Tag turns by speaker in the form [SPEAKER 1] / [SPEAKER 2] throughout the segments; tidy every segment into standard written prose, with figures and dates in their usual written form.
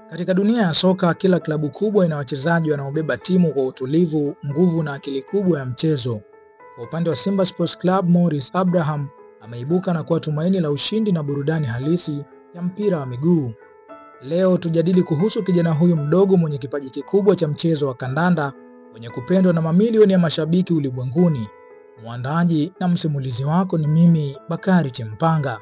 [SPEAKER 1] Katika dunia ya soka, kila klabu kubwa ina wachezaji wanaobeba timu kwa utulivu, nguvu na akili kubwa ya mchezo. Kwa upande wa Simba Sports Club, Morris Abraham ameibuka na kuwa tumaini la ushindi na burudani halisi ya mpira wa miguu. Leo tujadili kuhusu kijana huyu mdogo mwenye kipaji kikubwa cha mchezo wa kandanda, mwenye kupendwa na mamilioni ya mashabiki ulimwenguni. Mwandaaji na msimulizi wako ni mimi Bakari Chempanga.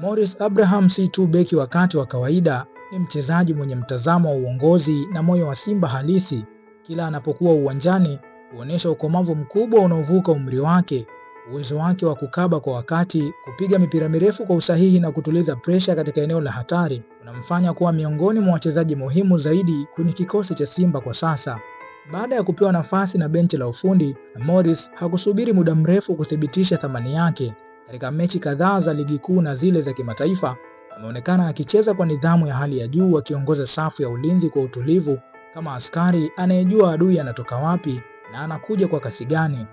[SPEAKER 1] Morris Abraham si tu beki wa kati wa kawaida, ni mchezaji mwenye mtazamo wa uongozi na moyo wa Simba halisi. Kila anapokuwa uwanjani huonyesha ukomavu mkubwa unaovuka umri wake. Uwezo wake wa kukaba kwa wakati, kupiga mipira mirefu kwa usahihi na kutuliza presha katika eneo la hatari unamfanya kuwa miongoni mwa wachezaji muhimu zaidi kwenye kikosi cha Simba kwa sasa. Baada ya kupewa nafasi na benchi la ufundi, Morris hakusubiri muda mrefu kuthibitisha thamani yake. Katika mechi kadhaa za ligi kuu na zile za kimataifa, ameonekana akicheza kwa nidhamu ya hali ya juu, akiongoza safu ya ulinzi kwa utulivu kama askari anayejua adui anatoka wapi na anakuja kwa kasi gani.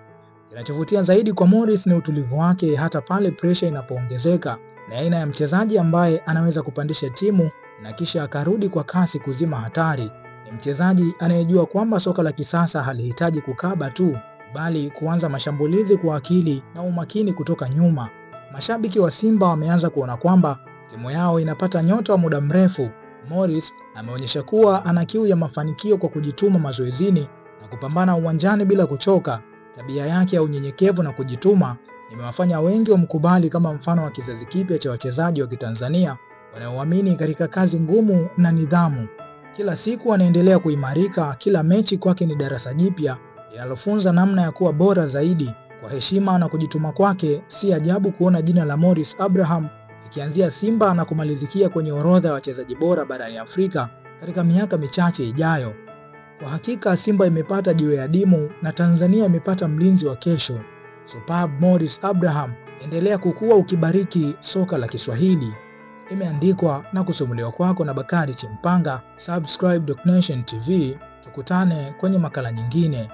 [SPEAKER 1] Kinachovutia zaidi kwa Morris ni utulivu wake hata pale presha inapoongezeka, na aina ya mchezaji ambaye anaweza kupandisha timu na kisha akarudi kwa kasi kuzima hatari. Ni mchezaji anayejua kwamba soka la kisasa halihitaji kukaba tu, bali kuanza mashambulizi kwa akili na umakini kutoka nyuma. Mashabiki wa Simba wameanza kuona kwamba timu yao inapata nyota wa muda mrefu. Morris ameonyesha kuwa ana kiu ya mafanikio kwa kujituma mazoezini na kupambana uwanjani bila kuchoka. Tabia yake ya unyenyekevu na kujituma imewafanya wengi wamkubali kama mfano wa kizazi kipya cha wachezaji wa Kitanzania wanaoamini katika kazi ngumu na nidhamu. Kila siku anaendelea kuimarika, kila mechi kwake ni darasa jipya linalofunza namna ya kuwa bora zaidi. Kwa heshima na kujituma kwake, si ajabu kuona jina la Morris Abraham likianzia Simba na kumalizikia kwenye orodha ya wachezaji bora barani Afrika katika miaka michache ijayo. Kwa hakika Simba imepata jiwe adimu na Tanzania imepata mlinzi wa kesho. Superb Morris Abraham, endelea kukua ukibariki soka la Kiswahili. Imeandikwa na kusimuliwa kwako na Bakari Chimpanga. Subscribe Docnation TV, tukutane kwenye makala nyingine.